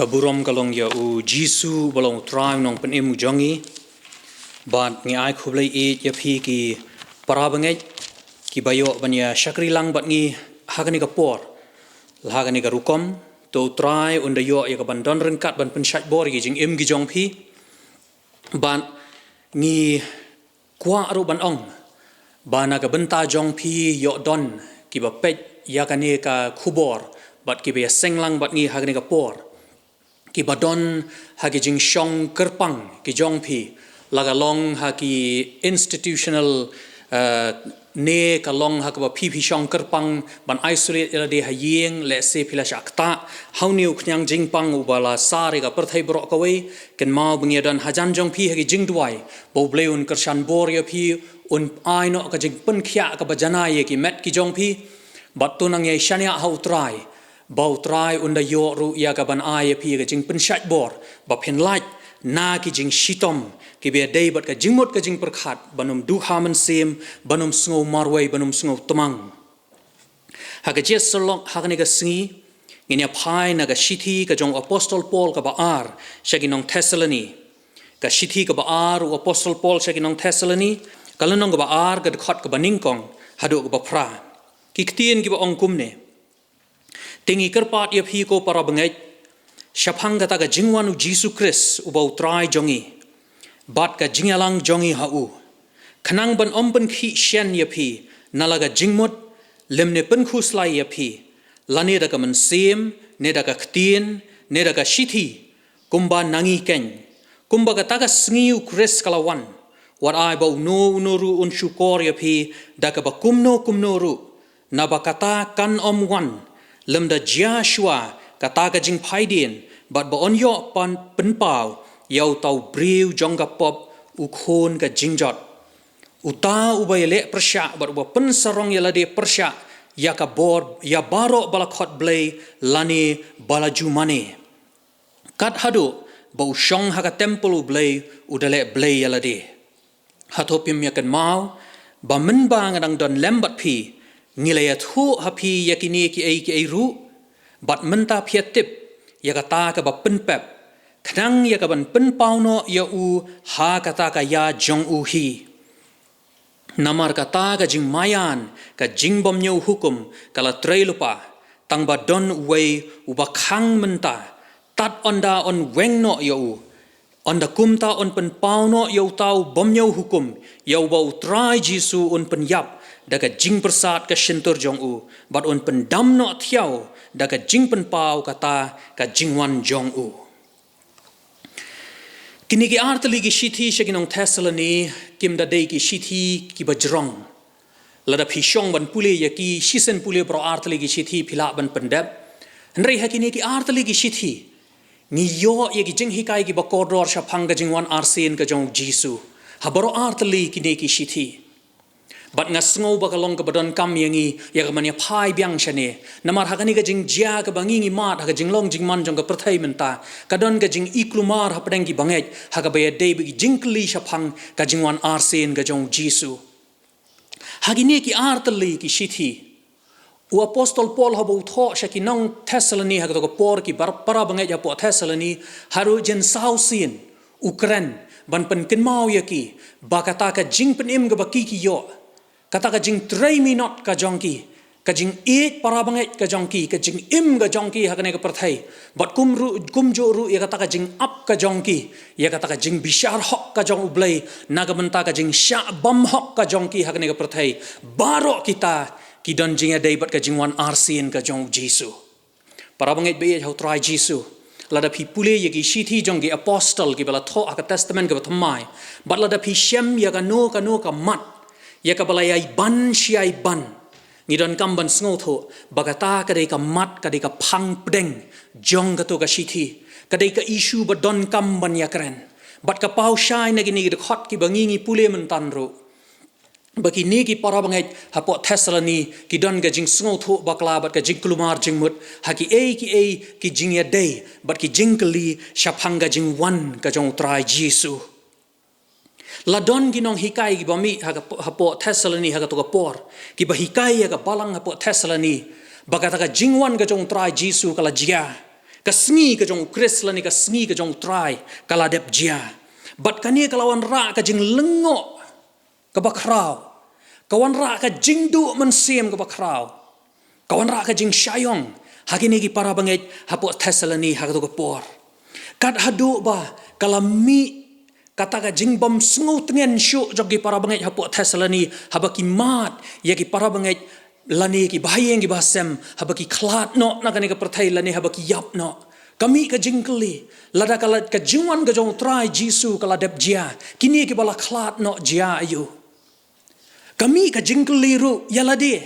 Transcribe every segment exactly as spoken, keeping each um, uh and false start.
Ka burom ka long ïa u Jisu ba long u Trai u nongpynim u jong ngi. Bad ngi ai khublei ïa phi ki para bangeit kiba ïoh ban ïa shakri lang bad ngi ha kane ka por, la ha kane ka rukom. To u Trai un da ïoh ïa ka ban don ryngkat ban pynshait bor ïa ki jingim ki jong phi. Bad ngi kwah ruh ban ong ba na ka bynta jong phi ïoh don kiba peit ïa kane ka khubor bad kiba ïa seng lang bad ngi ha kane ka por, kiba don ha ki jingshong kyrpang ki jong phi, la ka long ha ki institutional, eh, ne ka long ha kaba phi phi shong kyrpang ban isolate ïa lade ha ïing, lehse phi la shah ktah ha une u khñiang jingpang uba la sar ïa ka pyrthei baroh kawei. Kynmaw ba ngi ïa don hajan jong phi ha ki jingduwai ba u Blei un kyrshan bor ïa phi, un ai noh ka jingpynkhiah kaba janai ïa ki met ki jong phi. Bad to nang ïai shaniah ha u Trai ba u Trai un da ïoh ruh ïa ka ban ai ïa phi ïa ka jingpynshait bor ba phin lait na ki jingshitom kiba ïadei bad ka jingmut ka jingpyrkhat, ban ym duh ha mynsiem, ban ym sngew marwei, ban ym sngew tmang. Ha ka jingïasyllok ha kane ka sngi ngin ïa phai na ka shithi ka jong u Apostol Paul kaba ar sha ki nong Thessaloni. Ka shithi kaba ar u Apostol Paul sha ki nong Thessaloni, ka lynnong kaba ar, ka dkhot kaba nyngkong haduh kaba phra. Ki ktien kiba ong kumne: Te ngi kyrpad ïa phi ko para bangeit, shaphang kata ka jingwan u Jisu Khrist uba u Trai jong ngi, bad ka jingïalang jong ngi ha u, khnang ban ym pynkhih shen ïa phi na la ka jingmut, lymne pynkhuslai ïa phi, lane da ka mynsiem, ne da ka ktien, ne da ka shithi, kumba na ngi keiñ, kumba kata ka sngi u Khrist ka la wan. Wat ai ba uno uno ruh un shukor ïa phi da kaba kumno kumno ruh, naba kata kan ym wan lymda jia shuwa kata ka jingphaidien, bad ba yn ïoh pynpaw ïa uta u briew jong ka pop, u khun ka jingjot, uta uba ïaleh pyrshah bad uba pynsarong ïa lade pyrshah ïa ka bor, ïa baroh ba la khot Blei lane ba la ju mane, kat haduh ba u shong ha ka templ u Blei, u da leh blei ïa lade. Hato phim ïa kynmaw ba mynba nga dang don lem bad phi, ngi la ïathuh ha phi ïa kine kiei kiei ruh? Bad mynta phi ïa tip ïa kata kaba pynpep, khnang ïa ka ban pynpaw noh ïa u ha kata ka ïa jong u hi. Namar kata ka jingmaïan, ka jingbymñiew hukum, ka la trei lypa, tang ba don uwei uba khang mynta, tad ynda yn weng noh ïa u, ynda kumta yn pynpaw noh ïa uta u bymñiew hukum, ïa uba u Trai Jisu un pynïap da ka jingpyrsad ka shyntur jong u, bad un pyndam noh thiaw da ka jingpynpaw kata ka jingwan jong u. Kine ki ar tylli ki shithi sha ki nong Thessaloni kim da dei ki shithi kiba jrong. Lada phi shong ban pule ïa ki, shisien pule baroh ar tylli ki shithi phi lah ban pyndep. Hynrei ha kine ki ar tylli ki shithi ngi ïoh ïa ki jinghikai kiba kordor shaphang ka jingwan arsien ka jong u Jisu ha baroh ar tylli kine ki shithi. Bad nga sngew ba ka long kaba donkam ïa ngi ïa ka ban ïa phai biang shane, namar ha kane ka jingjia kaba ngi ngi mad ha ka jinglong jingman jong ka pyrthei mynta, ka don ka jingïakhun mar hapdeng ki bangeit ha kaba ïadei bad ki jingkylli shaphang ka jingwan arsien ka jong u Jisu. Ha kine ki ar tylli ki shithi, u Apostol Paul haba u thoh sha ki nong Thessaloni ha kato ka por, ki bar-, para bangeit hapoh Thessaloni, haduh jin saw sien u kren ban pynkynmaw ïa ki ba kata ka jingpynim kaba ki ki ïoh, kata ka jingtrei minot ka jong ki, ka jingïeit para bangeit ka jong ki, ka jingim ka jong ki ha kane ka pyrthei, bad kum ruh, kumjuh ruh ïa kata ka jingap ka jong ki ïa kata ka jingbishar hok ka jong u Blei, na ka bynta ka jingshah bam hok ka jong ki ha kane ka pyrthei, baroh kita ki don jingïadei bad ka jingwan arsien ka jong u Jisu. Para bangeit ba ïeit ha u Trai Jisu, lada phi pule ïa ki shithi jong ki apostol kiba la thoh ha ka Testament kaba thymmai, bad lada phi shem ïa kano kano ka mat ïa kaba la ïai ban shi ïai ban, ngi donkam ban sngewthuh ba kata ka dei ka mat, ka dei ka phang pdeng jong kato ka shithi, ka dei ka issue ba donkam ban ïakren. Bad ka paw shai na kine ki dkhot kiba ngi ngi pule mynta ruh, ba kine ki para bangeit hapoh Thessaloni ki don ka jingsngewthuh bakla bad ka jingkulmar jingmut ha kiei kiei ki jingïadei bad ki jingkylli shaphang ka jingwan ka jong u Trai Jisu. La don ki nonghikai kiba mih ha ka, hapoh Thessaloni ha kato ka por, kiba hikai ïa ka balang hapoh Thessaloni ba kata ka jingwan ka jong u Trai Jisu ka la jia. Ka sngi ka jong u Khrist lane ka sngi ka jong u Trai ka la dep jia. Bad kane ka la wanrah ka jinglyngngoh kaba khraw. Ka wanrah ka jingduh mynsiem kaba khraw. Ka wanrah ka jingshah ïong ha kine ki para bangeit hapoh Thessaloni ha kato ka por. Kat haduh ba ka la mih kata ka jingbym sngewtngen shuh jong ki para bangeit hapoh Thessaloni, haba ki mad ïa ki para bangeit lane ki bahaïing ki bahasem, haba ki khlad noh na kane ka pyrthei lane haba ki ïap noh. Ka mih ka jingkylli, lada ka la, ka jingwan ka jong u Trai Jisu ka la dep jia, kine kiba la khlad noh jia aïu? Ka mih ka jingkylli ruh ïa lade,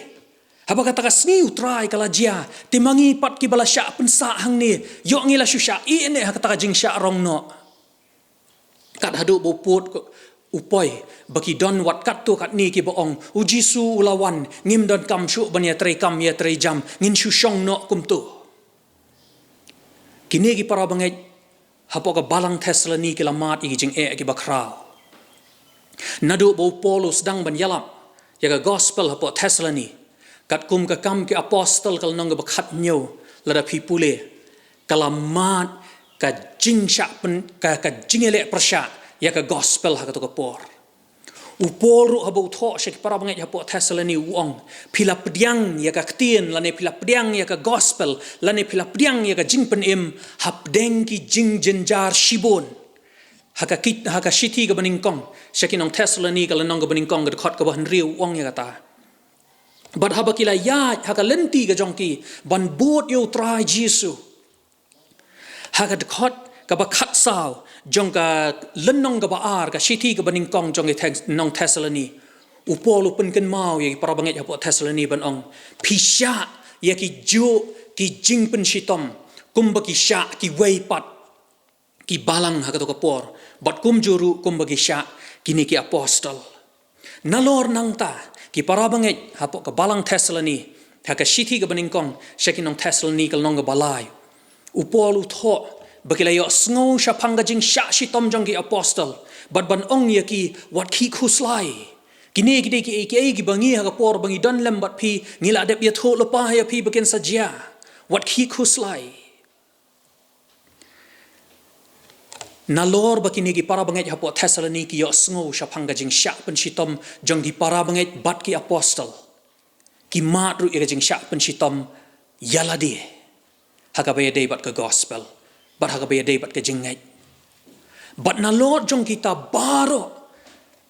haba kata ka sngi u Trai ka la jia, te ma ngi pat kiba la shah pynsah hangne, ïoh ngi la shu shah ïeh ne ha kata ka jingshah rong noh? Kat haduh ba u pud ko, u poi, ba ki don wat katto katne kiba ong, u Jisu u la wan, ngim donkam shuh ban ïatreikam ïatreijam, ngin shu shong noh kumto. Kine ki para bangeit hapoh ka balang Thessaloni ki la mad ïa ki jingeh kiba khraw. Naduh ba u Paul u sdang ban ïalap ïa ka gospel hapoh Thessaloni, katkum ka Kam ki Apostol ka lynnong kaba khathynñiew, lada phi pule, ka la mad ka jingshah pyn, ka, ka jingïaleh pyrshah ïa ka gospel ha kato ka por. U Paul ruh haba u thoh sha ki para bangeit hapoh Thessaloni u ong, phi la pdiang ïa ka ktien lane phi la pdiang ïa ka gospel lane phi la pdiang ïa ka jingpynim hapdeng ki jingjynjar shibun. Ha ka ki, ha ka shithi kaba nyngkong sha ki nong Thessaloni ka lynnong kaba nyngkong ka dkhot kaba hynriew u ong ïa kata. Bad haba ki la ïaid ha ka lynti ka jong ki ban bud ïa u Trai Jisu, ha ka dkhot kaba khatsaw jong ka lynnong kaba ar ka shithi kaba nyngkong jong ki Thes-, nong Thessaloni, u Paul u pynkynmaw ïa ki para bangeit hapoh Thessaloni ban ong, phi shah ïa kijuh ki jingpynshitom kumba ki shah kiwei pat ki balang ha kato ka por, bad kumjuh ruh kumba ki shah kine ki apostol. Nalor nangta, ki para bangeit hapoh ka balang Thessaloni, ha ka shithi kaba nyngkong sha ki nong Thessaloni ka lynnong kaba lai, u Paul u thoh ba ki la ïohsngew shaphang ka jingshah shitom jong ki apostol, bad ban ong ïa ki, wat khih khuslai. Kine ki dei kiei kiei kiba ngi ha ka por ba ngi don lem bad phi ngi la dep ïathuh lypa ïa phi ba kin sa jia. Wat khih khuslai. Nalor ba kine ki para bangeit hapoh Thessaloni ki ïohsngew shaphang ka jingshah pynshitom jong ki para bangeit bad ki apostol, ki mad ruh ïa ka jingshah pynshitom ïa lade ha kaba ïadei bad ka gospel bad ha kaba ïadei bad ka jingngeit. Bad nalor jong kita baroh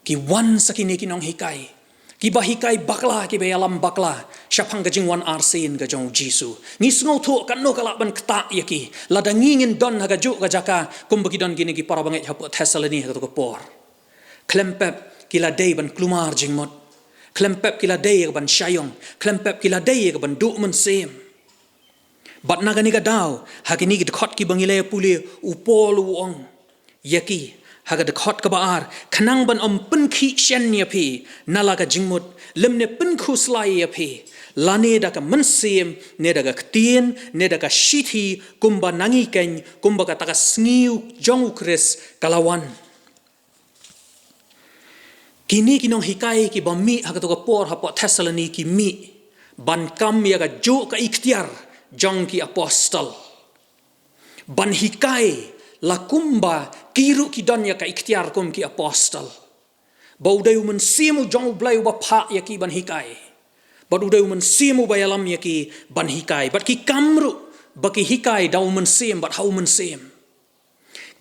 ki wan sa kine ki nonghikai kiba hikai bakla, kiba ïalam bakla shaphang ka jingwan arsien ka jong u Jisu. Ngi sngewthuh katno ka lah ban ktah ïa ki lada ngi ngin don ha kajuh ka jaka kumba ki don kine ki para bangeit hapoh Thessaloni ha kato ka por. Khlem pep ki la dei ban kulmar jingmut. Khlem pep ki la dei ban shah ïong. Khlem pep ki la dei ban duh mynsiem. Bad na kane ka daw, ha kine ki dkhot kiba ngi la ïa pule, u Paul u ong ïa ki ha ka dkhot kaba ar, khnang ban ym pynkhih shen ïa phi na la ka jingmut lymne pynkhuslai ïa phi, lane da ka mynsiem ne da ka ktien ne da ka shithi kumba na ngi keiñ, kumba kata ka sngi jong u Khrist ka la wan. Kine ki nonghikai kiba mih ha kato ka por hapoh Thessaloni ki mih ban kam ïa kajuh ka iktiar jong ki apostol, ban hikai la kumba ki ruh ki don ïa ka iktiar kum ki apostol. Ba u dei u Mynsiem u jong U Blei uba phah ïa ki ban hikai. Bad u dei u Mynsiem uba ïalam ïa ki ban hikai. Bad ki kam ruh ba ki hikai da u Mynsiem bad ha u Mynsiem.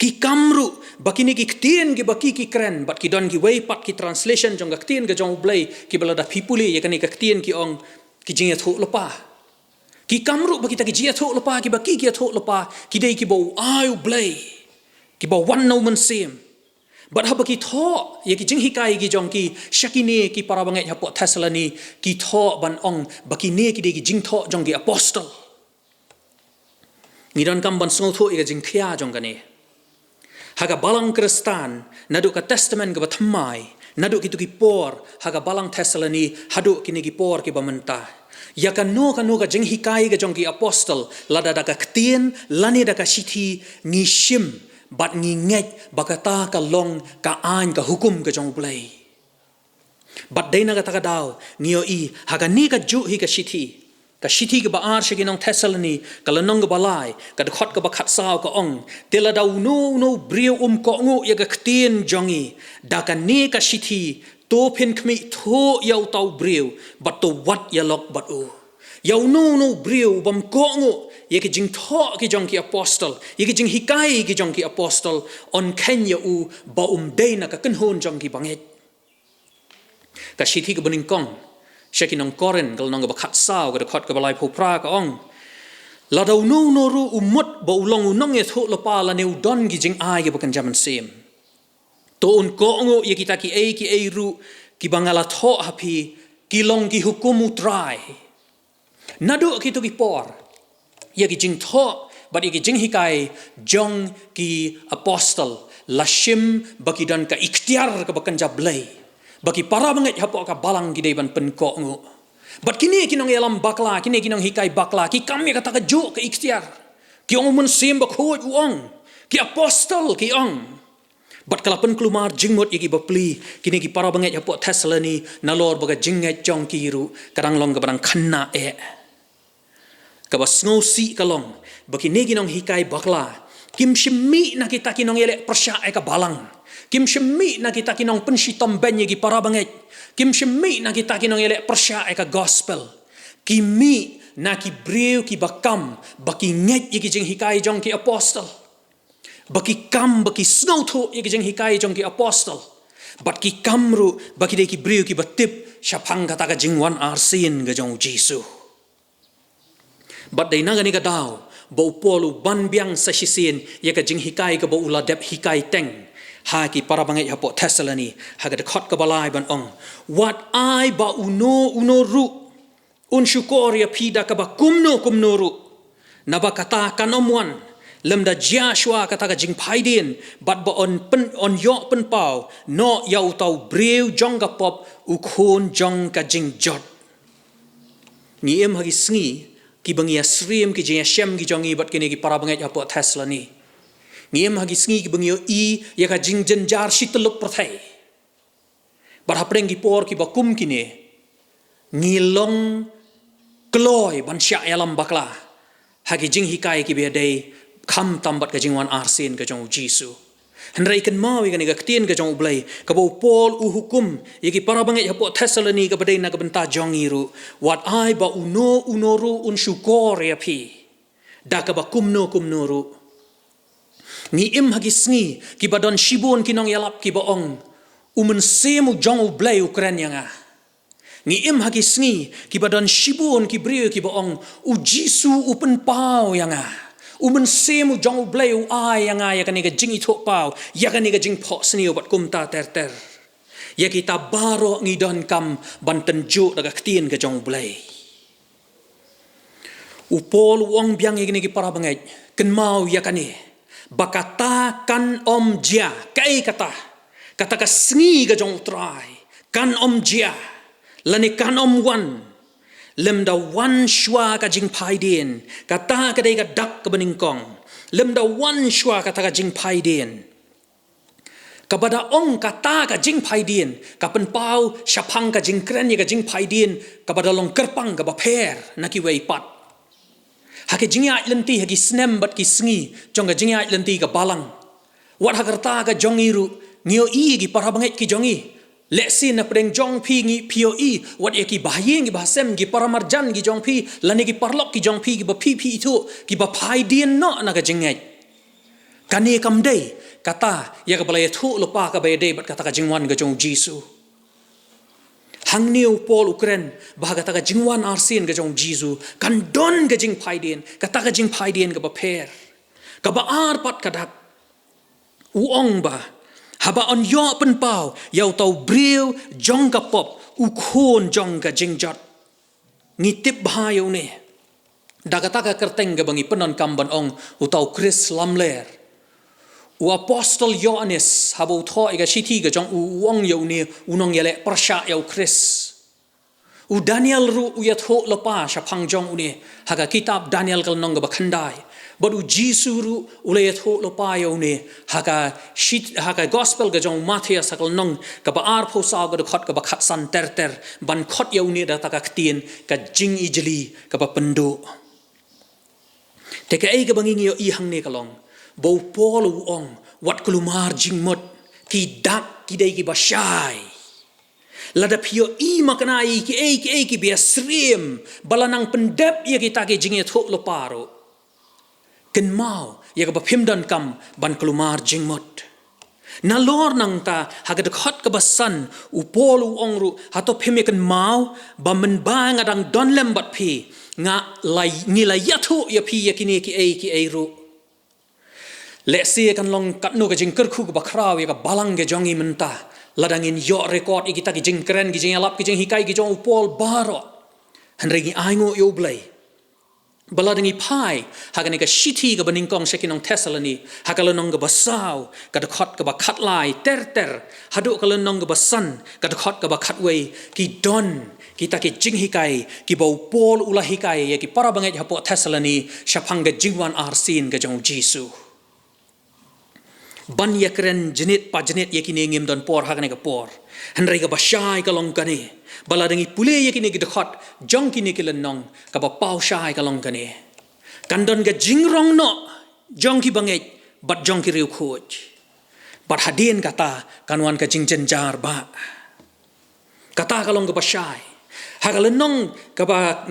Ki kam ruh ba kine ki ktien kiba ki ki kren, bad ki don kiwei pat ki translation jong ka ktien ka jong U Blei kiba lada phi pule ïa kane ka ktien ki ong ki jingïathuhlypa. Ki kam ruh ba kita ki jingïathuhlypa kiba ki ki ïathuhlypa ki dei kiba u ai U Blei, kiba wan na u Mynsiem. Bad haba ki thoh ïa ki jinghikai ki jong ki sha kine ki para bangeit hapoh Thessaloni, ki thoh ban ong ba kine ki dei ki jingthoh jong ki apostol. Ngi donkam ban sngewthuh ïa ka jingkhia jong kane. Ha ka balang Khristan, naduh ka Testament kaba thymmai, naduh kito ki por ha ka balang Thessaloni haduh kine ki por kiba mynta, ïa kano kano ka jinghikai ka jong ki apostol, lada da ka ktien lane da ka shithi, ngi shim bad ngi ngeit ba kata ka long ka aiñ ka hukum ka jong U Blei. Bad dei na kata ka daw ngi ïohi ha kane kajuh hi ka shithi, Ka shithi kaba ar sha ki nong Thessaloni, ka lynnong kaba lai, ka dkhot kaba khatsaw ka ong, te lada uno uno briew um kohnguh ïa ka ktien jong ngi, da kane ka shithi, to phin khmih thuh ïa uta u briew, bad to wad ïalok bad u. Ïa uno uno briew bym kohnguh ïa ki jingthoh ki jong ki apostol, ïa ki jinghikai ki jong ki apostol, yn kheiñ ïa u ba um dei na ka kynhun jong ki bangeit. Ka shithi kaba nyngkong sha ki nong Korinth, ka lynnong kaba khatsaw, ka dkhot kaba laiphew phra ka ong, lada uno uno ruh u mut ba u long u nongïathuhlypa lane u don ki jingai kiba kynja mynsiem, to un kohnguh ïa kita kiei kiei ruh kiba nga la thoh ha phi, ki long ki hukum U Trai. Naduh kito ki por, ïa ki jingthoh bad ïa ki jinghikai jong ki apostol la shim ba ki don ka iktiar kaba kynja Blei, ba ki para bangeit hapoh ka balang ki dei ban pynkohnguh. Bad kine ki nongïalam bakla, kine ki nonghikai bakla, ki kam ïa kata kajuh ka iktiar. Ki ong, U Mynsiem Bakhuid u ong, ki apostol ki ong. Bad ka la pynkulmar jingmut ïa ki bapli, kine ki para bangeit hapoh Thessaloni, nalor ba ka jingngeit jong ki ruh ka dang long kaba dang khynnah eh. Kaba sngewsih ka long ba kine ki nonghikai bakla kim shym mih na kita ki nongïaleh pyrshah ïa ka balang. Kim shym mih na kita ki nongpynshitom bein ïa ki para bangeit. Kim shym mih na kita ki nongïaleh pyrshah ïa ka gospel. Ki mih na ki briew kiba kam ba ki ngeit ïa ki jinghikai jong ki apostol. Ba ki kam ba ki sngewthuh ïa ki jinghikai jong ki apostol. Bad ki kam ruh ba ki dei ki briew kiba tip shaphang kata ka jingwan arsien ka jong U Jisu. Bad dei na kane ka daw ba u Paul u ban biang sa shisien ïa ka jinghikai kaba u la dep hikai teng ha ki para bangeit hapoh Thessaloni, ha ka dkhot kaba lai ban ong, wat ai ba uno uno ruh un shukor ïa phi da kaba kumno kumno ruh. Naba kata kan ym wan lymda jia shuwa kata ka jingphaidien, bad ba yn pyn, yn ïoh pynpaw noh ïa uta u briew jong ka pop, u khun jong ka jingjot. Ngi im ha ki sngi kiba ngi ïasyriem ki jingïashem ki jong ngi bad kine ki para bangeit hapoh Thessaloni. Ngi im ha ki sngi kiba ngi ïohi ïa ka jingjynjar shityllup pyrthei. Bad hapdeng ki por kiba kum kine, ngi long kloi ban shah ïalam bakla ha ki jinghikai kiba ïadei khamtam bad ka jingwan arsien ka jong U Jisu. Hynrei kynmaw ïa kane ka ktien ka jong U Blei kaba u Paul u hukum ïa ki para bangeit hapoh Thessaloni kaba dei na ka bynta jong ngi ruh, wat ai ba uno uno ruh un shukor ïa phi da kaba kumno kumno ruh. Ngi im ha ki sngi kiba don shibun ki nongïalap kiba ong, U Mynsiem u jong U Blei u kren ïa nga. Ngi im ha ki sngi kiba don shibun ki briew kiba ong, U Jisu u pynpaw ïa nga. U Mynsiem u jong U Blei u ai ïa nga ïa kane ka jingithuhpaw, ïa kane ka jingphohsniew bad kumta ter ter. Ïa kita baroh ngi donkam ban tynjuh da ka ktien ka jong U Blei. U Paul u ong biang ïa kine ki para bangeit, kynmaw ïa kane, ba kata kan ym jia, kaei kata, kata ka sngi ka jong U Trai kan ym jia, lane kan ym wan lymda wan shuwa ka jingphaidien. Kata ka dei ka dak kaba nyngkong, lymda wan shuwa kata ka jingphaidien. Kaba da ong kata ka jingphaidien ka pynpaw shaphang ka jingkren ïa ka jingphaidien kaba da long kyrpang kaba pher na kiwei pat. Ha ki jingïaid lynti, ha ki snem bad ki sngi jong ka jingïaid lynti ka balang, wat ha ka rta ka jong ngi ruh ngi ïohi ïa ki para bangeit ki jong ngi. Lehse na pdeng jong phi ngi, phi ïohi wat ïa ki bahaïing ki bahasem, ki para marjan ki jong phi lane ki paralok ki jong phi kiba phi phi ithuh kiba phaidien noh na ka jingngeit. Kane kam dei kata ïa kaba la ïathuhlypa kaba ïadei bad kata ka jingwan ka jong U Jisu. Hangne u Paul u kren ba ha kata ka jingwan arsien ka jong U Jisu kan don ka jingphaidien, kata ka jingphaidien kaba pher. Kaba ar pat ka dak, u ong ba haba yn ïoh pynpaw ïa uta u briew jong ka pop, u khun jong ka jingjot. Ngi tip bha ïa une da kata ka kyrteng kaba ngi pyndonkam ban ong uta u Khrist lamler. U apostol Ïoannis haba u thoh ïa ka shithi ka jong u, u ong ïa une u nongïaleh pyrshah ïa U Khrist. U Daniel ruh u ïathuh lypa shaphang jong une ha ka kitab Daniel ka lynnong kaba khyndai. Bad u Jisu ruh u la ïathuh lypa ïa une ha ka shit-, ha ka gospel ka jong u Mathaios ha ka lynnong kaba arphew saw ka dkhot kaba khatsan ter ter, ban khot ïa une da kata ka ktien ka jingijli kaba pynduh. Te kaei kaba ngi ïohi hangne ka long ba u Paul u ong, wat kulmar jingmut, ki dak ki dei kiba shai. Lada phi ïohi makna ïa kiei kiei kiba ïasyriem ba la nang pyndep ïa kita ki jingïathuh lypa ruh, kynmaw ïa kaba phim donkam ban kulmar jingmut. Nalor nangta ha ka dkhot kaba san u Paul u ong ruh, hato phim ïakynmaw ba mynba nga dang don lem bad phi, nga la, ngi la ïathuh ïa phi ïa kine kiei kiei ruh. Lehse kan long katno ka jingkyrkhu kaba khraw ïa ka balang ka jong ngi mynta lada ngin ïoh record ïa kita ki jingkren, ki jingïalap, ki jinghikai ki jong u Paul baroh. Hynrei ngi ainguh ïa U Blei ba lada ngi phai ha kane ka shithi kaba nyngkong sha ki nong Thessaloni, ha ka lynnong kaba saw, ka dkhot kaba khatlai ter ter haduh ka lynnong kaba san, ka dkhot kaba khatwei, ki don kita ki jinghikai kiba u Paul u la hikai ïa ki para bangeit hapoh Thessaloni shaphang ka jingwan arsien ka jong u Jisu. Ban ïakren jnit pa jnit ïa kine ngim don por ha kane ka por. Hynrei kaba shai ka long kane, ba lada ngi pule ïa kine ki dkhot jong kine ki lynnong, kaba paw shai ka long kane: kan don ka jingrong noh jong ki bangeit bad jong ki riewkhuid, bad hadien kata kan wan ka jingjynjar bah. Kata ka long kaba shai. Ha ka lynnong kaba,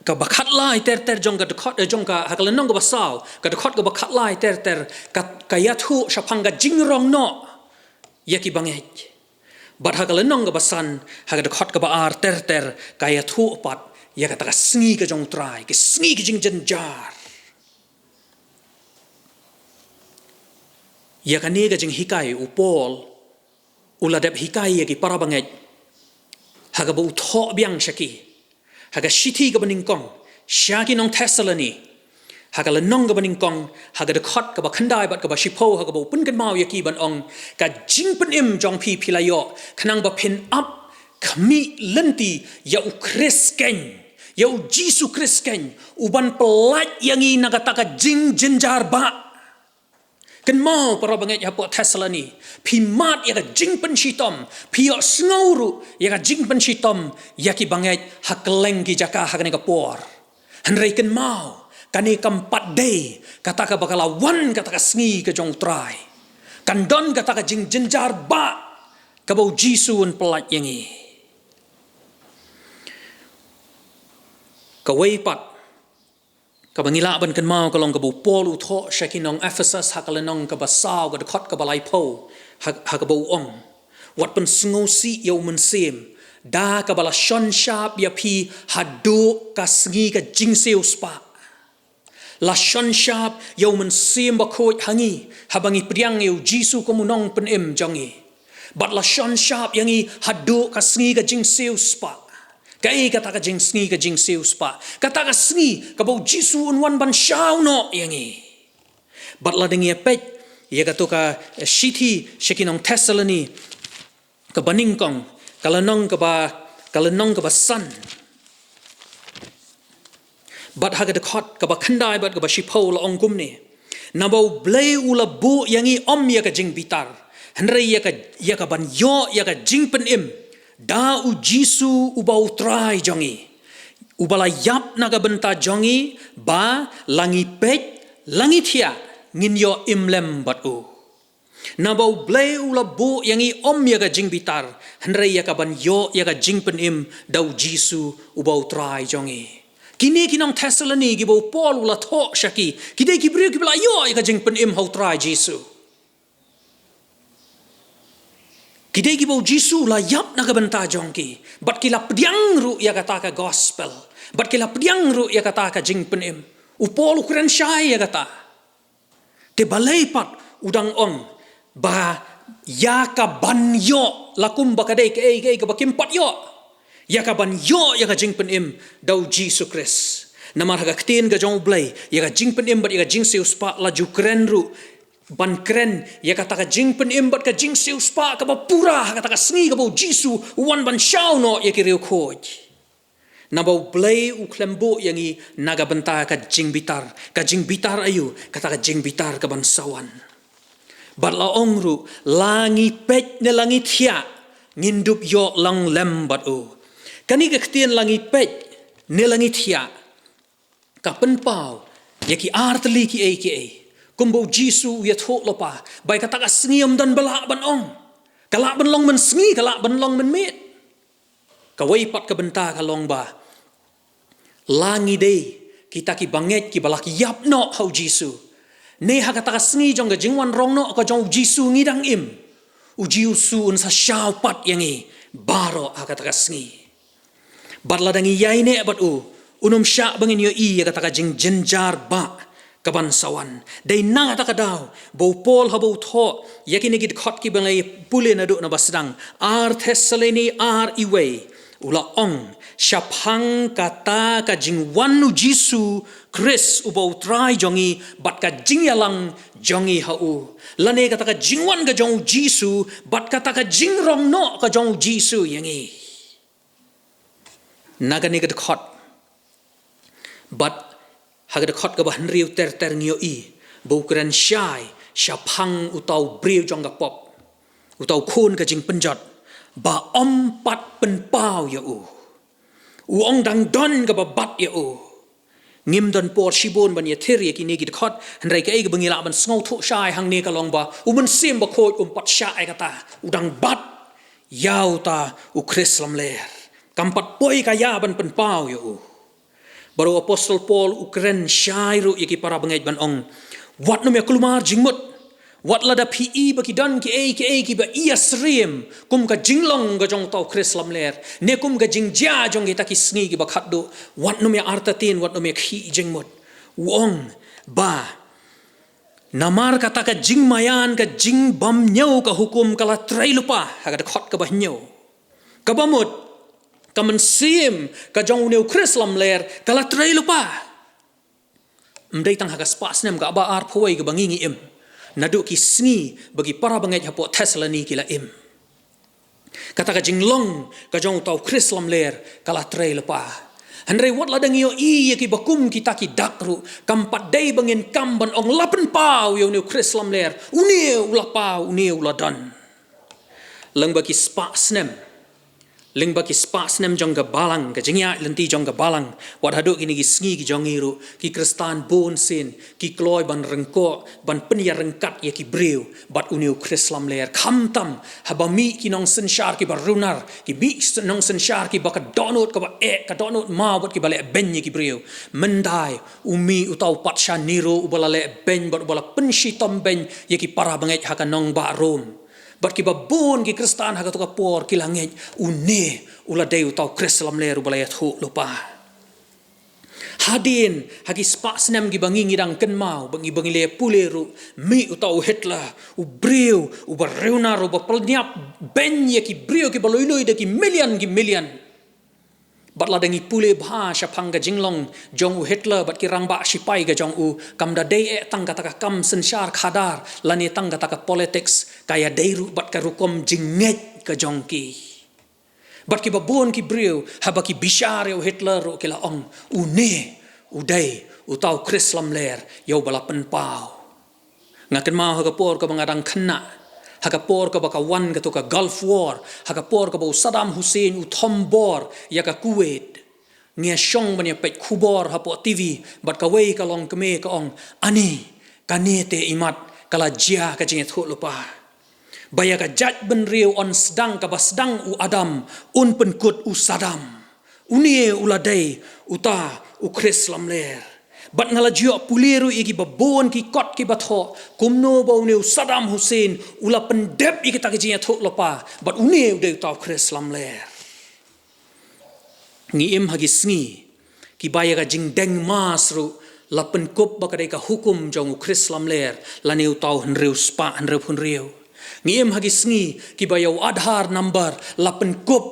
kaba khatlai ter ter jong ka dkhot, eh, jong ka, ha ka lynnong kaba saw, ka dkhot kaba khatlai ter ter, ka, ka ïathuh shaphang ka jingrong noh ïa ki bangeit. Bad ha ka lynnong kaba san, ha ka dkhot kaba ar ter ter, ka ïathuh pat ïa kata ka sngi ka jong U Trai, ka sngi ka jingjynjar. Ïa kane ka jinghikai u Paul u la dep hikai ïa ki para bangeit ha kaba u thoh biang sha ki ha ka shithi kaba nyngkong sha ki nong Thessaloni, ha ka lynnong kaba nyngkong, ha ka dkhot kaba khyndai bad kaba shiphew, ha kaba u pynkynmaw ïa ki ban ong, ka jingpynim jong phi phi la ïoh khnang ba phin ap khmih lynti ïa U Khrist keiñ, ïa U Jisu Khrist keiñ, u ban pyllait ïa ngi na kata ka jingjynjar bah. Kynmaw para bangeit hapoh Thessaloni, phi mad ïa ka jingpynshitom, phi ïohsngew ruh ïa ka jingpynshitom ïa ki bangeit ha kylleng ki jaka ha kane ka por. Hynrei kynmaw, kane kam pat dei kata kaba ka la wan kata ka sngi ka jong U Trai. Kan don kata ka jingjynjar bah kaba U Jisu un pyllait ïa ngi. Kawei pat kaba ngi lah ban kynmaw ka long kaba u Paul u thoh sha ki nong Ephesus ha ka lynnong kaba saw, ka dkhot kaba laiphew, ha, ha kaba u ong, wat pynsngewsih ïa U Mynsiem, da kaba la shon shap ïa phi haduh ka sngi ka jingsiewspah. La shon shap ïa U Mynsiem Bakhuid ha ngi haba ngi pdiang ïa U Jisu kum U Nongpynim jong ngi. Bad la shon shap ïa ngi haduh ka sngi ka jingsiewspah. Kaei kata ka jingsngi ka jingsiewspah? Kata ka sngi kaba U Jisu un wan ban shaw noh ïa ngi. Bad lada ngi ïa peit ïa kato ka shithi sha ki nong Thessaloni kaba nyngkong, ka lynnong kaba, ka lynnong kaba san, bad ha ka dkhot kaba khyndai bad kaba shiphew la ong kumne: Naba U Blei u la buh ïa ngi ym ïa ka jingbitar, hynrei ïa ka, ïa ka ban ïoh ïa ka jingpynim da U Jisu uba U Trai jong ngi, uba la ïap na ka bynta jong ngi, ba la ngi peit la ngi thiah ngin ïoh im lem bad u. Naba U Blei u la buh ïa ngi ym ïa ka jingbitar, hynrei ïa ka ban ïoh ïa ka jingpynim da U Jisu uba U Trai jong ngi. Kine ki nong Thessaloni kiba u Paul u la thoh sha ki, ki dei ki briew kiba la ïoh ïa ka jingpynim ha U Trai Jisu. Ki dei kiba U Jisu u la ïap na ka bynta jong ki, bad ki la pdiang ruh ïa kata ka gospel, bad ki la pdiang ruh ïa kata ka jingpynim. U Paul u kren shai ïa kata. Te balei pat u dang ong ba ïa ka ban ïoh, la kumba ka dei kaei kaei kaba kim pat ïoh? Ïa ka ban ïoh ïa ka jingpynim da U Jisu Khrist. Namar ha ka ktien ka jong U Blei, ïa ka jingpynim bad ïa ka jingsiewspah la ju kren ruh. Ban kren ïa kata ka jingpynim bad ka jingsiewspah kaba pura ha kata ka sngi kaba U Jisu u wan ban shaw noh ïa ki riewkhuid. Naba U Blei u khlem buh ïa ngi na ka bynta ka jingbitar. Ka jingbitar aïu? Kata ka jingbitar kaban sa wan. Bad la ong ruh, la ngi peit ne la ngi thiah, ngin dup ïoh lang lem bad u. Kane ka ktien la ngi peit ne la ngi thiah, ka pynpaw ïa ki artylli kiei kiei. Kumba U Jisu u ïathuh lypa, ba ïa kata ka sngi ym don ba lah ban ong. Ka lah ban long mynsngi, ka lah ban long mynmiet. Kawei pat ka bynta ka long ba la ngi dei kita kiba ngeit, kiba la ki ïap noh ha U Jisu. Ne ha kata ka sngi jong ka jingwan rong noh ka jong U Jisu ngi dang im, U Jisu un sa shaw pat ïa ngi baroh ha kata ka sngi. Bad lada ngi ïaineh bad u, un ym shah ba ngin ïohi ïa kata ka jingjynjar ba kaban sa wan. Dei na kata ka daw ba u Paul haba u thoh ïa kine ki dkhot kiba ngi la pule naduh naba sdang, Ar Thessaloni ar, uwei, u la ong, shaphang kata ka jingwan U Jisu Khrist uba U Trai jong ngi bad ka jingïalang jong ngi ha u. Lane kata ka jingwan ka jong U Jisu bad kata ka jingrong noh ka jong U Jisu ïa ngi. Na kane ka dkhot, bad ha ka dkhot kaba hynriew ter ter ngi ïohi ba u kren shai shaphang uta u briew jong ka pop, uta u khun ka jingpynjot, ba ym pat pynpaw ïa u. U ong dang don kaba bat ïa u. Ngim don por shibun ban ïathir ïa kine ki dkhot, hynrei kaei kaba ngi lah ban sngewthuh shai hangne ka long ba U Mynsiem Bakhuid um pat shah ïa kata, u dang bat ïa uta u Khrist lamler. Kam pat poi ka ïa ban pynpaw ïa u. Bad u Apostol Paul u kren shai ruh ïa ki para bangeit ban ong, wat nym ïa kulmar jingmut. Wat lada phi i ba ki don kiei kiei kiba ïasyriem kum ka jinglong ka jong uta u Khrist lamler, ne kum ka jingjia jong kita ki sngi kiba khatduh, wat nym ïa artatien, wat nym ïa khih jingmut. U ong ba namar kata ka jingmaïan, ka jingbymñiew ka hukum ka la trei lypa ha ka dkhot kaba hynñiew. Kaba mut, ka mynsiem ka jong une u Khrist lamler ka la trei lypa. Ym dei tang ha ka spah snem kaba arphew wei kaba ngi ngi im, naduh ki sngi ba ki para bangeit hapoh Thessaloni ki la im, kata ka jinglong ka jong uta u Khrist lamler ka la trei lypa. Hynrei wat lada ngi ïohi ïa kiba kum kita ki dak ruh, kam pat dei ba ngin kam ban ong la pynpaw ïa une u Khrist lamler, une u la paw, une u la don. Lyngba ki spah snem, lyngba ki spah snem jong ka balang, ka jingïaid lynti jong ka balang, wat haduh kine ki sngi ki jong ngi ruh, ki Khristan bun sien ki kloi ban ryngkoh, ban pynïaryngkat ïa ki briew bad une u Khrist lamler. Khamtam haba mih ki nongsynshar kiba runar, ki mih s-, nongsynshar kiba ka dohnud kaba eh, ka dohnud maw bad kiba leh beiñ ïa ki briew. Mynta u mih uta u patsha Nero uba la leh beiñ bad uba la pynshitom beiñ ïa ki para bangeit ha ka nongbah Rom. Bad kiba bun ki Khristan ha kato ka por ki la ngeit une u la dei uta u Khrist lamler uba la ïathuh lypa. Hadien ha ki spah snem kiba ngi ngi dang kynmaw, ba ngi, ba ngi la pule ruh, mih uta u Hitler, u briew uba runar, uba pynïap beiñ ïa ki briew kiba lui lui da ki million ki million. Bad lada ngi pule bha shaphang ka jinglong jong u Hitler bad ki rangbah shipai ka jong u, kam da dei eh tang kata ka kam synshar khadar lane tang kata ka politics, ka ïadei ruh bad ka rukom jingngeit ka jong ki. Bad kiba bun ki briew haba ki bishar ïa u Hitler ruh ki la ong, une u dei uta u Khrist lamler ïa uba la pynpaw. Nga kynmaw ha ka por kaba nga dang khynnah, ha ka por kaba ka wan kato ka Gulf War, ha ka por kaba u Saddam Hussein u thombor ïa ka Kuwait, ngi ïa shong ban ïa peit khubor hapoh T V, bad kawei ka longkmie ka ong, ani, kane te imat ka la jia ka jingïathuh lypa, ba ïa ka jaitbynriew yn sdang kaba sdang u Adam, un pynkut u Saddam. Une u la dei uta u Khrist lamler. Bad nga la ju ïoh pule ruh ïa kiba bun ki kot kiba thoh kumno ba une u Saddam Hussein u la pyndep ïa kita ki jingïathuh lypa, bad une u dei uta u Khrist lamler. Ngi im ha ki sngi kiba ïa ka jingdeng mass ruh la pynkup ba ka dei ka hukum jong u Khrist lamler, lane uta u hynriew spah hynriew phew hynriew. Ngi im ha ki sngi kiba ïa u Aadhaar number la pynkup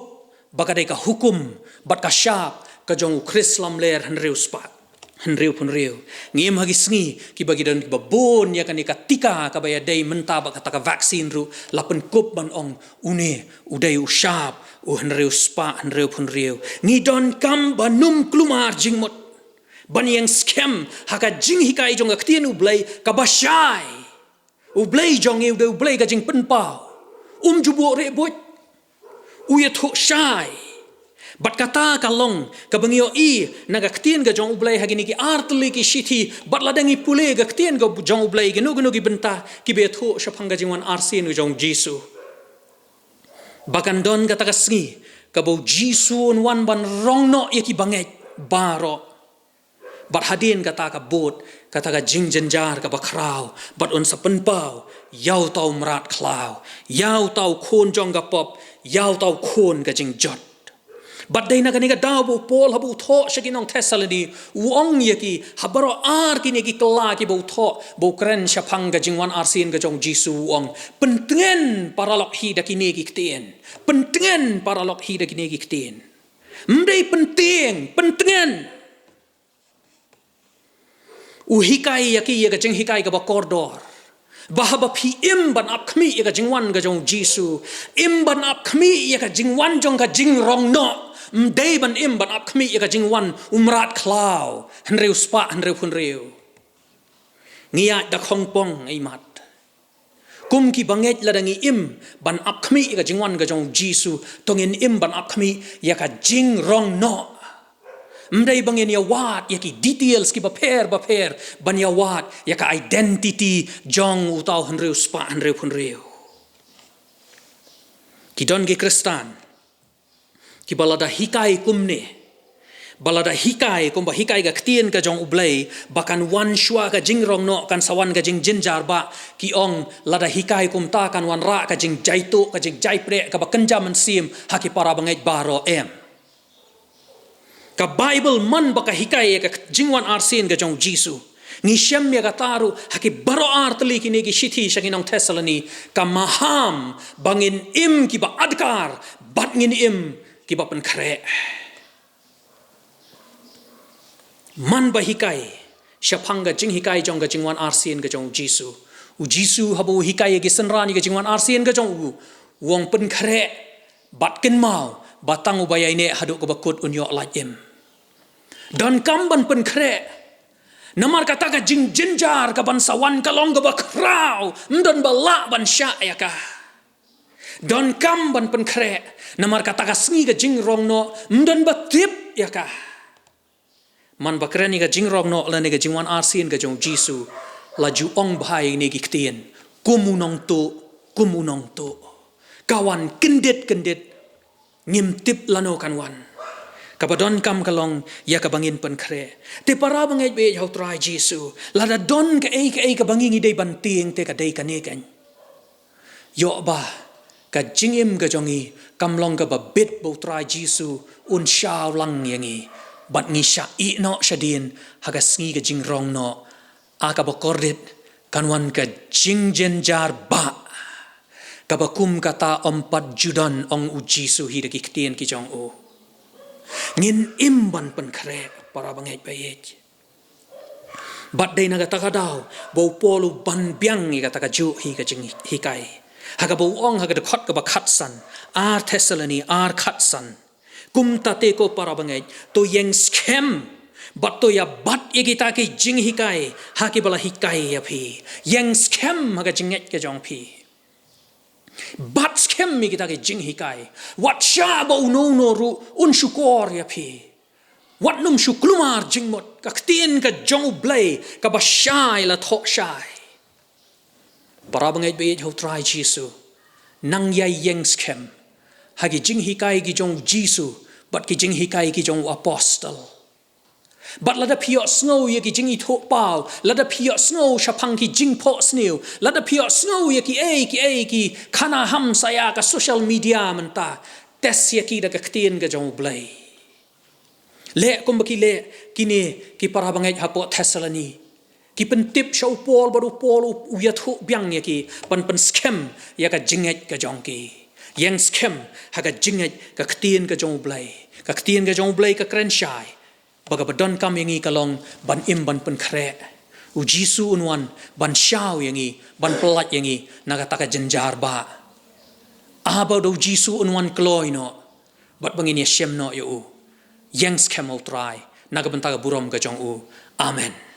ba ka dei ka hukum bad ka shap ka jong u Khrist lamler hynriew spah hynriew phew hynriew. Ngi im ha ki sngi kiba ki don kiba bun ïa kane ka tika kaba ïadei mynta bad kata ka vaccine ruh la pynkup ban ong, une u dei u shap, U hynriew spah hynriew phew hynriew. Ngi donkam ban ym kulmar jingmut ban ïeng skhem ha ka jinghikai jong ka ktien U Blei kaba shai. U Blei jong ngi u dei U Blei ka jingpynpaw. Um ju buh reh buit. U ïathuh shai. Bad kata ka long kaba ngi ïohi na ka ktien ka jong U Blei ha kine ki artylli ki shithi, bad lada ngi pule ka ktien ka jong U Blei kino kino ki bynta kiba ïathuh shaphang ka jingwan arsien ka jong U Jisu. Ba kan don kata ka sngi kaba U Jisu un wan ban rong noh ïa ki bangeit baroh. Bad hadien kata ka bud, kata ka jingjynjar kaba khraw, bad un sa pynpaw ïa uta u mrad khlaw, ïa uta u khun jong ka pop, ïa uta u khun ka jingjot. Bad dei na kane ka daw ba u Paul haba u thoh sha ki nong Thessaloni, u ong ïa ki, ha baroh ar kine ki kylla kiba u thoh, ba u kren shaphang ka jingwan arsien ka jong U Jisu, u ong: Pyntngen paralok hi da kine ki ktien. Pyntngen paralok hi da kine ki ktien. Ym dei pyntieng, pyntngen. U hikai ïa ki ïa ka jinghikai kaba kordor. Ba haba phi im ban ap khmih ïa ka jingwan ka jong U Jisu, im ban ap khmih ïa ka jingwan jong ka jingrong noh. Ym dei ban im ban ap khmih ïa ka jingwan u mrad khlaw hynriew spah hynriew phew hynriew. Ngi ïaid da khongpong, ïa i mat. Kum ki bangeit, lada ngi im ban ap khmih ïa ka jingwan ka jong U Jisu, to ngin im ban ap khmih ïa ka jingrong noh. Ym dei ba ngin ïa wad ïa ki details kiba pher ba pher, ban ïa wad ïa ka identity jong uta u hynriew spah hynriew phew hynriew. Ki don ki Khristan kiba lada hikai kumne, ba lada hikai kumba hikai ka ktien ka jong U Blei, ba kan wan shuwa ka jingrong noh, kan sa wan ka jingjynjar, ba ki ong lada hikai kumta kan wanrah ka jingjaituh, ka jingjaipreh kaba kynja mynsiem ha ki para bangeit baroh, em. Ka Baibl man ba ka hikai ïa ka jingwan arsien ka jong U Jisu. Ngi shem ïa kata ruh ha ki baroh ar tylli kine ki shithi sha ki nong Thessaloni, ka maham ba ngin im kiba adkar bad ngin im kiba pynkhreh. Man ba hikai shaphang ka jinghikai jong ka jingwan arsien ka jong U Jisu. U Jisu haba u hikai ïa ki synran ïa ka jingwan arsien ka jong u, u ong: Pynkhreh bad kynmaw ba tang uba ïaineh haduh kaba kut un ïoh lait im. Donkam ban pynkhreh. Namar kata ka jingjynjar kaban sa wan ka long kaba khraw, ym don ba lah ban shah ïa ka. Donkam ban pynkhreh. Namar kata ka sngi ka jingrong noh, ym don ba tip ïa ka. Man ba kren ïa ka jingrong noh lane ka jingwan arsien ka jong U Jisu, la ju ong bha ïa kine ki ktien: Kum u nongtuh, kum u nongtuh. Ka wan kyndit kyndit, ngim tip lano kan wan. Kaba donkam ka long ïa kaba ngin pynkhreh. Te para bangeit ba ïeit ha U Trai Jisu, lada don kaei kaei kaba ngi ngi dei ban tieng, te ka dei kane kan. Ïoh ba ka jingim ka jong ngi kam long kaba bit ba U Trai Jisu un shaw lang ïa ngi, bad ngi shah ïeh noh shadien ha ka sngi ka jingrong noh. Ha kaba kordit, kan wan ka jingjynjar ba kaba kum kata ym pat ju don, ong U Jisu hi da ki ktien ki jong u. Ngin im ban pynkhreh, para bangeit ba ïeit. Bad dei na kata ka daw ba u Paul u ban biang ïa kata kajuh hi ka jinghikai, ha kaba u ong ha ka dkhot kaba khatsan, ar Thessaloni ar khatsan: Kumta te ko para bangeit, to ïeng skhem bad to ïa bat ïa kita ki jinghikai ha kiba la hikai ïa phi. Ïeng skhem ha ka jingngeit ka jong phi. Bat skhem ïa kita ki jinghikai. Wat shah ba uno uno ruh un shukor ïa phi. Wat nym shu kulmar jingmut, ka ktien ka jong U Blei kaba shai la thoh shai. Para bangeit ba ïeit ha U Trai Jisu, nang ïai ïeng skhem ha ki jinghikai ki jong U Jisu bad ki jinghikai ki jong u apostol. Bad lada phi ïohsngew ïa ki jingithuhpaw, lada phi ïohsngew shaphang ki jingphohsniew, lada phi ïohsngew ïa kiei kiei ki khana hamsaia ka social media mynta, test ïa ki da ka ktien ka jong U Blei. Leh kumba ki leh kine ki para bangeit hapoh Thessaloni. Ki pyntip sha u Paul bad u Paul u, u ïathuh biang ïa ki ban pynskhem ïa ka jingngeit ka jong ki. Ïeng skhem ha ka jingngeit, ka ktien ka jong U Blei. Ka ktien ka jong U Blei ka kren shai ba kaba donkam ïa ngi ka long ban im ban pynkhreh. U Jisu un wan ban shaw ïa ngi, ban pyllait ïa ngi na kata ka jynjar ba. Haba da U Jisu un wan kloi noh, bad ba ngin ïashem noh ïa u. Ïeng skhem ha u Trai na ka bynta ka burom ka jong u. Amen.